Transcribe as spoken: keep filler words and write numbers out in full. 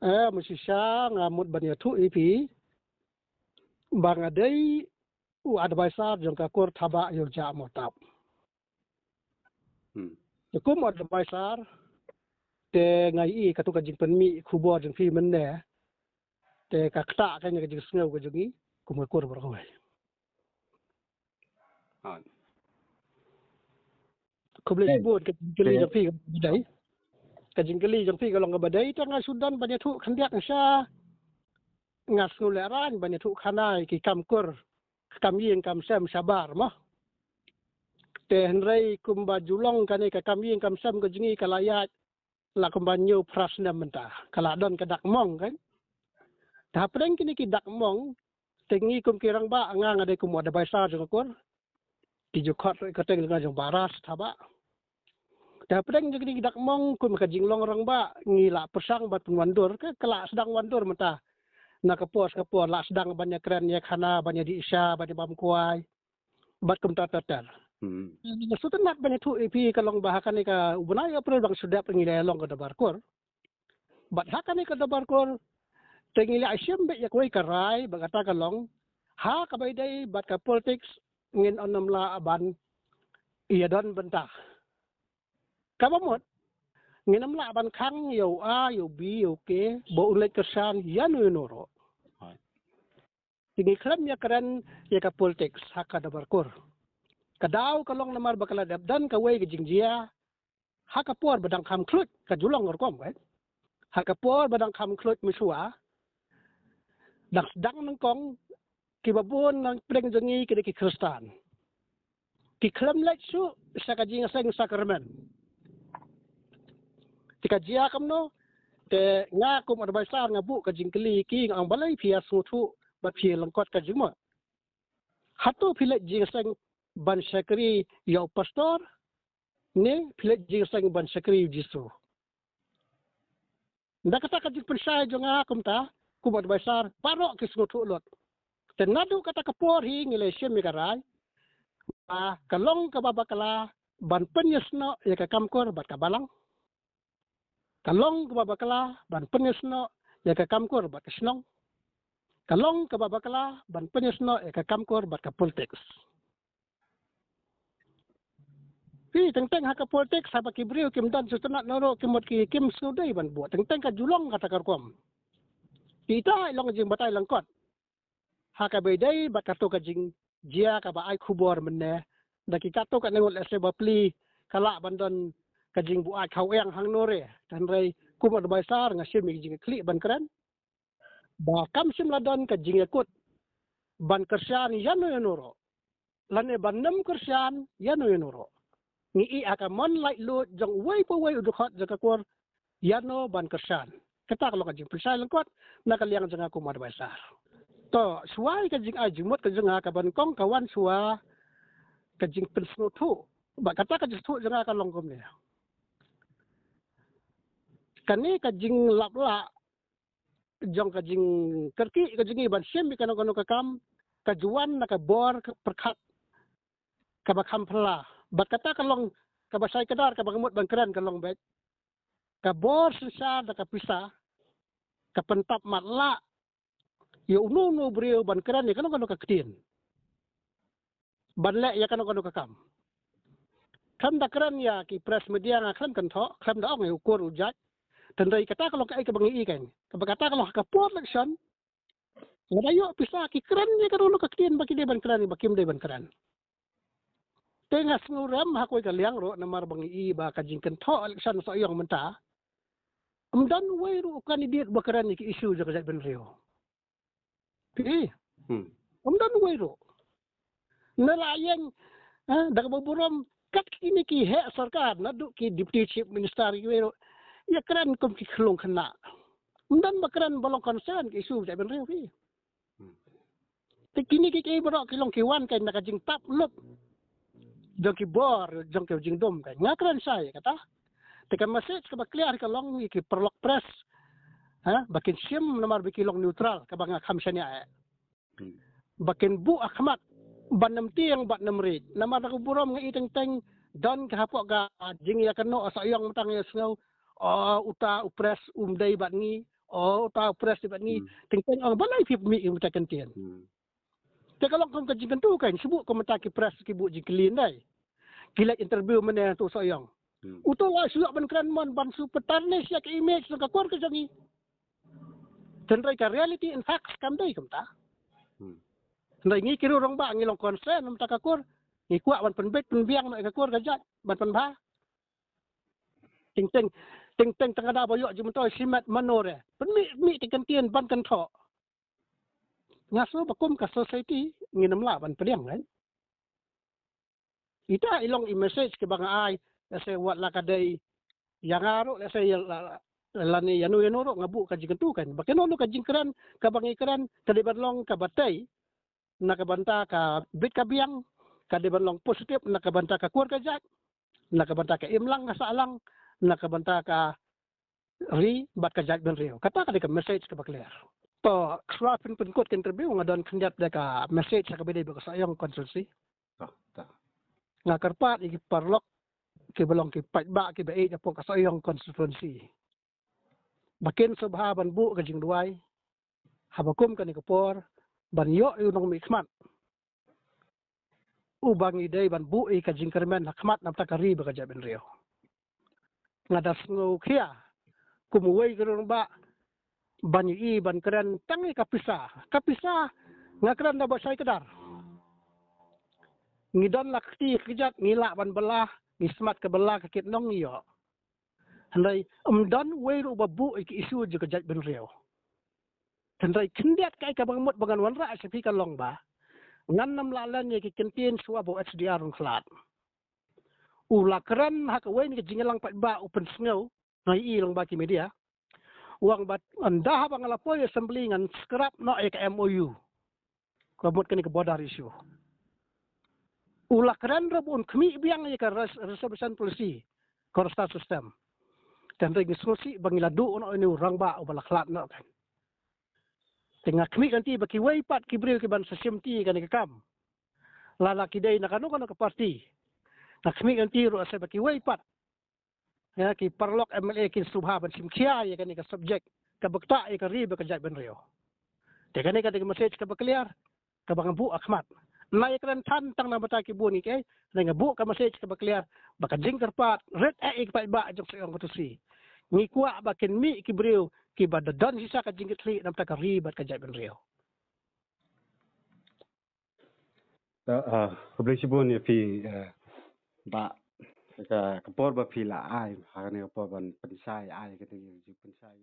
Eh, mynshisha nga mut ban ïathuh ïa phi ba nga dei u advisor jong ka kur Thabah Ïewjah Mawtap. Hmm. Te kum advisor te nga ïohi katto ka jingpynmih khubor jong phi mynne te ka ktah ka ïa ka jingsngew ka jong ngi kum ka kur baroh kawei. Khublei shibun. Ka jingkylli jong phi ka long kaba dei. Ka jingkylli jong phi ka long kaba dei, te nga shu don ban ïathuh khyndiat sha, nga sngewlehrain ban ïathuh khana ïa ki kam kur, kam ïing kam sem shabar mo. Te hynrei kumba ju long kane ka kam ïing kam sem ka jong ngi ka la ïaid la kumba hynñiew phra snem mynta, ka la don ka dak mong kan. Te hapdeng kine ki dak mong te ngi kum ki rangbah, nga nga dei kum u advisor jong ka kur, ki ju khot ruh ka kyrteng jong nga jong Bah Ras Thabah. Te hapdeng jong kine ki dak mong kum ka jinglong rangbah ngi la pyrshang ban pynwandur, ka, ka la sdang wandur mynta. Na ka por sha ka por la sdang ban ïakren ïakhana, ban ïadih sha, ban ïabam kwai bad kumta ter ter. Hmm. Nga sngewtynnat ban ïathuh ïa phi ka long ba ha kane ka u bnai April ba nga shu dep ngi la ïalong ka dorbar kur. Bad ha kane ka dorbar kur te ngi la shim beit ïa kawei ka rai, bad kata ka long, ha kaba ïadei bad ka politics ngin ym lah ban ïadon bynta. Kaba mut, ngin ym lah ban khang ïa u A, ïa u B, ïa u K ba un leit kyrshan ïano ïano ruh. Te ngi khlem ïakren ïa ka politics ha ka dorbar kur. Ka daw ka long namar ba ka la dep don kawei ka jingjia ha ka por ba dang kham khluit, ka ju long rukom kan. Ha ka por ba dang kham khluit mynshuwa, dang sdang nyngkong, kiba bun na pdeng jong ngi ki dei ki Khristan, ki khlem leit shuh sha ka jingïaseng sakramen. Te ka jia kumno? Te nga kum advisor nga buh ka jingkylli ïa ki, nga ong balei phi ïa sngewthuh bad phi ïa lyngkot ka jingmut. Hato phi leit jingïaseng ban shakri ïa u pastor ne phi leit jingïaseng ban shakri ïa u Jisu? Da kata ka jingpynshai jong nga kumta, kum advisor, baroh ki sngewthuh lut. Te naduh kata ka por hi ngi la shim ïa ka rai ba ka long kaba bakla ban pynïasnoh ïa ka kam kur bad ka balang. Ka long kaba bakla ban pynïasnoh ïa ka kam kur bad ka shnong. Ka long kaba bakla ban pynïasnoh ïa ka kam kur bad ka politics. Phi, teng teng ha ka politics haba ki briew kim don sngewtynnat naduh, ki mut ki kim sngewdei ban buh. Teng teng ka ju long kata ka rukom. Te ita i long jingbatai lyngkot ha kaba ïadei bad kato ka jingjia kaba ai khubor mynne. Da ki katto katne ngut lehse bapli ka lah ban don ka jingbuaid khawiang hangno re. Hynrei kum advisor nga shim ïa ka jingkhlieh ban kren ba kam shym la don ka jingïakut ban kyrshan ïano ïano ruh, lane ban nym kyrshan ïano ïano ruh. Ngi ïohi ha ka mon laitluid jong uwei pa uwei u dkhot jong ka kur ïano ban kyrshan. Kata ka long ka jingpynshai lyngkot na ka liang jong nga kum advisor. To, shuwa ïa ka jingai jingmut ka jong nga kaba nyngkong ka wan shuwa ka jingpynsngewthuh. Bad kata ka jingsngewthuh jong nga ka long kumne. Kane ka jinglap lah jong ka jingkyrkieh ka jong ngi ban shim ïa kano kano ka kam ka ju wan na ka bor ka pyrkhat kaba kham phylla. Bad kata ka long kaba shai kdar, kaba nga mut ban kren ka long beit ka bor synshar da ka pisa ka pyntap matlah ïa uno uno u briew ban kren ïa kano kano ka ktien, ban leh ïa kano kano ka kam. Khlem da kren ïa ki press media nga khlem kynthoh, khlem da ong ïa u kur u jait. Hynrei kata ka long kaei kaba ngi ïohi kan, kaba kata ka long ha ka por election. Lada ïoh pisa ki kren ïa kano kano ka ktien ba ki dei ban kren, ba kim dei ban kren. Te nga sngewrem ha kawei ka liang ruh namar ba ngi ïohi ba ka jingkynthoh election Sohiong mynta, ym don uwei ruh u candidate ba kren ïa ki issue jong ka jaitbynriew. Phi. Hmm. Ym don uwei ruh. Na la ïeng, eh, da kaba burom kat kine ki heh sorkar, naduh ki deputy chief minister kiwei ruh ïa kren kum ki khyllung khynnah. Ym don ba kren ba long concern ki issue jaitbynriew phi. Hmm. Te kine ki, ki baroh ki long ki wan kan na ka jingtap lut jong ki bor, jong ki jingdum kan. Nga kren shai kata. Te ka message kaba clear ka long ïa ki paralok press, ha, ba kin shim namar ba ki long neutral, kaba nga kham shaniah eh. Hmm. Ba kin buh ha khmat ban nym tieng bad nym riej. Namar da ka burom nga ïohi teng teng don ka hapoh ka jingïakynnoh Sohiong mynta nga ïohsngew, oh, uta u press um dei bad ngi, O, uta u press dei bad ngi. Hmm. Teng teng ong balei phi mih ïa uta ka ktien. Hmm. Te ka long kum ka jingkyntu kan, shu buh kum uta ki press ki buh jingkylli ndai. Ki leit interview mynne tu Sohiong. Hmm. Uto la shu ïoh ban kren mon ban shu petarnish ïa ka image jong ka kur ka jong ngi. Hynrei ka reality and facts kam dei kumta. Hmm. Hynrei ngi ki rangbah ngi long concern namar ka kur. Ngi kwah ban pynbeit pynbiang noh ïa ka kur ka jait ban pynbha. Teng teng, teng teng tang da ba ïoh jingmyntoi shimet mano re. Pynmih mih te ka ktien ban kynthoh. Nga sngew ba kum ka society ngin ym lah ban pdiang kan. Ita i long i message kaba nga ai, lehse wat la ka dei ïa nga ruh, lehse ïa la, la, lane ïa no ïa no ruh nga buh ka jingkyntu kan. Ba kano kano ka jingkren kaba ngi kren ka dei ban long kaba tei na ka bynta ka bit ka biang, ka dei ban long positive na ka bynta ka kur ka jait, na ka bynta ka imlang ka sahlang, na ka bynta ka ri bad ka jaitbynriew. Kata ka dei ka message kaba clear. To, shuwa phin pynkut ka interview nga don khyndiat da ka message kaba dei bad ka Sohiong constituency. To, to. Nga kyrpad ïa ki paralok kiba long ki paidbah kiba ïeit hapoh ka Sohiong constituency ba kin sngewbha ban buh ka jingduwai haba kum kane ka por ban ïoh ïa u nongmihkhmat uba ngi dei ban buh ïa ka jingkyrmen ha khmat namar ka ri bad ka jaitbynriew. Nga da sngewkhia kum uwei ki rangbah ban ïohi ban kren tang ïa ka pisa. Ka pisa nga kren da ba shai kdar. Ngi don la ka kti ka kjat, ngi lah ban bylla, ngi smat ka bylla, ka kit nong ngi ïoh. Hynrei ym don uwei ruh ba buh ïa ka issue jong ka jaitbynriew. Hynrei khyndiat kaei kaba nga mut ba ngan wanrah sha phi ka long ba ngan ym lah len ïa ki kyntien shuwa ba u H D R un khlad. U la kren ha kawei na ka jingïalang paidbah u pynsngew, nga ïohi lyngba ki media. U ong ba ynda haba nga la poi assembly ngan scrap noh ïa ka M O U. Ka mut kane ka border issue. U la kren ruh ba un khmih biang ïa ka res-, reservation policy, ka roster system. Te hynrei ngi sngewsih ba ngi la duh noh ïa une u rangbah uba la khlad noh kan. Te nga khmih lynti ba kiwei pat ki briew kiban sa shimti ïa kane ka kam, lada ki dei na kano kano ka party, nga khmih lynti ruh sa ba kiwei pat, ïa, ki paralok M L A kin sngewbha ban shim khia ïa kane ka subject kaba ktah ïa ka ri bad ka jaitbynriew. Te kane ka dei ka message kaba clear kaba nga buh ha khmat. Nga ïakren than tang na bynta ki bun ngi, kaei, nga buh ka message kaba clear ba ka jingkyrpad rit eh ïa ki paidbah jong Sohiong constituency. Ngi kwah ba kin mih ki briew kiba da don shisha ka jingkitkhlieh na bynta ka ri bad ka jaitbynriew. Ta, ah, khublei shibun ïa phi, eh, Bah, ka, ka por ba phi la ai, ha kane ka por ban pynshai ai, kane ka jingpynshai.